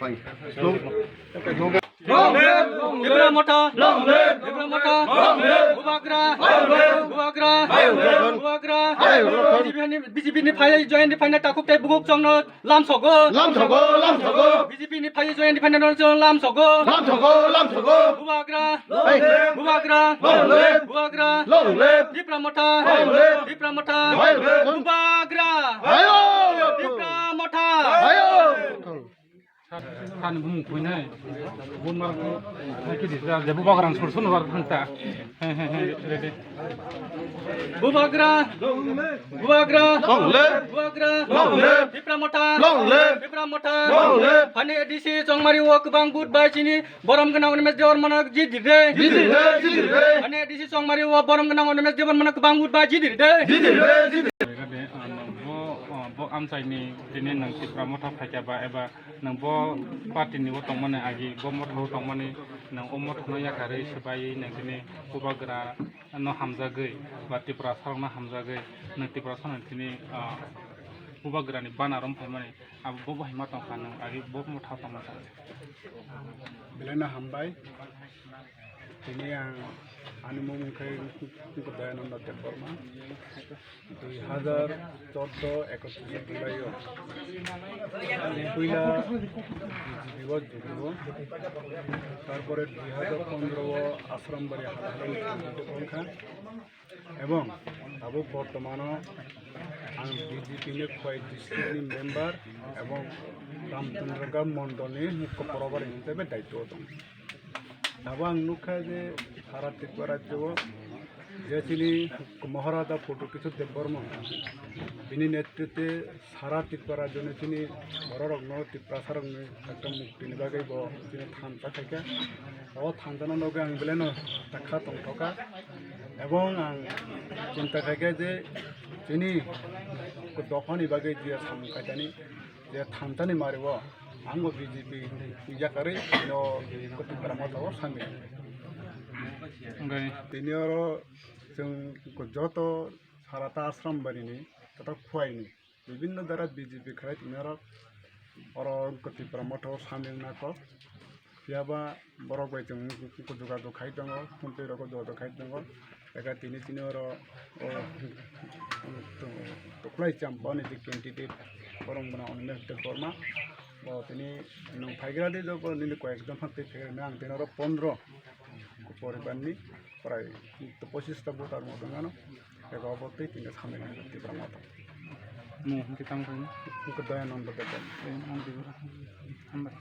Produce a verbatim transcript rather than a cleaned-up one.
Long live! Long live! Tipra Motha! Long live! Tipra Motha! Long live! Bubagra! Long live! Bubagra! Long live! Bubagra! Long live! B J P ni, B J P ni phai join ni phaina takhuk tei buguk chongno lamsogo. Lamsogo, lamsogo. B J P ni phai join ni phaina no chong lamsogo. Lamsogo, lamsogo. Bubagra! Hey! Bubagra! Long live! Bubagra! Long live! Tipra Motha! Long live! Tipra Motha! Long live! Bubagra! Hayo! Tipra Motha! Hayo! Sani bumung kuinai. Bumar ko, hai kidi, da, je Bubagra sur sun war thangta. He, he, he, ready. Bubagra! Bubagra! Long live! Bubagra! Long live! Tipra Motha! Long live! Tipra Motha! Long live! Hani A D C Chongmari o kwbang vote bai chini borom gwnang Animesh Debbarmano jidirde. Jidirde, jidirde. Hani A D C Chongmari o borom gwnang Animesh Debbarmano kwbang vote bai jidirde. Jidirde, jidirde. Bo, bo amchaini tini nang Tipra Motha phaikya ba eba nang bo party ni o tongmani agi, bo motha o tongmani nang o motha no yakarwi swbaiwi nang tini Bubagra no hamjagwi ba Tiprasa rok no hamjagwi nang Tiprasa no tini, ah, Bubagra ni banner rom phaimani abo bo bahai ma tongkha nang agi bo motha tongma sa. Belai no hambai. Tini ang ani mung khe Dayananda Debbarma. Dui hazar chordo ekotris July o puila B J P o judugo. Tarpore dui hazar pondro o Asrambari hala hala ni wngkha. Ebong abo bortomano ang B J P ni Khowai district ni member ebong Ramchandra Mondol ni mukho probari hisabe daityo o tongo. Abo ang nukha je sara Tripura rajyo o je chini Maharaja Pradyut Kishore Debbarma bini netritwe sara Tripura rajyo ni chini bororokno, Tiprasa rokni ekta mukti ni bagwi bo chini thansa khaikha. O thansa no nugwi ang belai no takha tongthokha. Ebong ang chinta khaikha je chini dophani bagwi je samung khaitani je thansa ni mari o ang bo B J P yakarwi no Tipra Motha o samil. Tini oro chwng joto sara ta Asrambari ni, joto Khowai ni bibinno jora B J P khlai tini oro, oro Tipra Motha o samil na kok. Phiya ba borok bai chwng jogajog khai tongo, phone twi rok jogajog khai tongo. Eka tini tini oro o Tuklai Champa ni je candidate borok wngmano Animesh Debbarma. Bo tini nwng phaigra di joto nini koyek jon phano twi phaigra ang tini oro pondro poribar ni prai pochis ta voter wngmano. Eka obo twi tini samil Tipra Motha. Mung hwnkhe tamo khaino? Hwnkhe Dayananda Debbarma. Dayananda Debbarma. Hambai.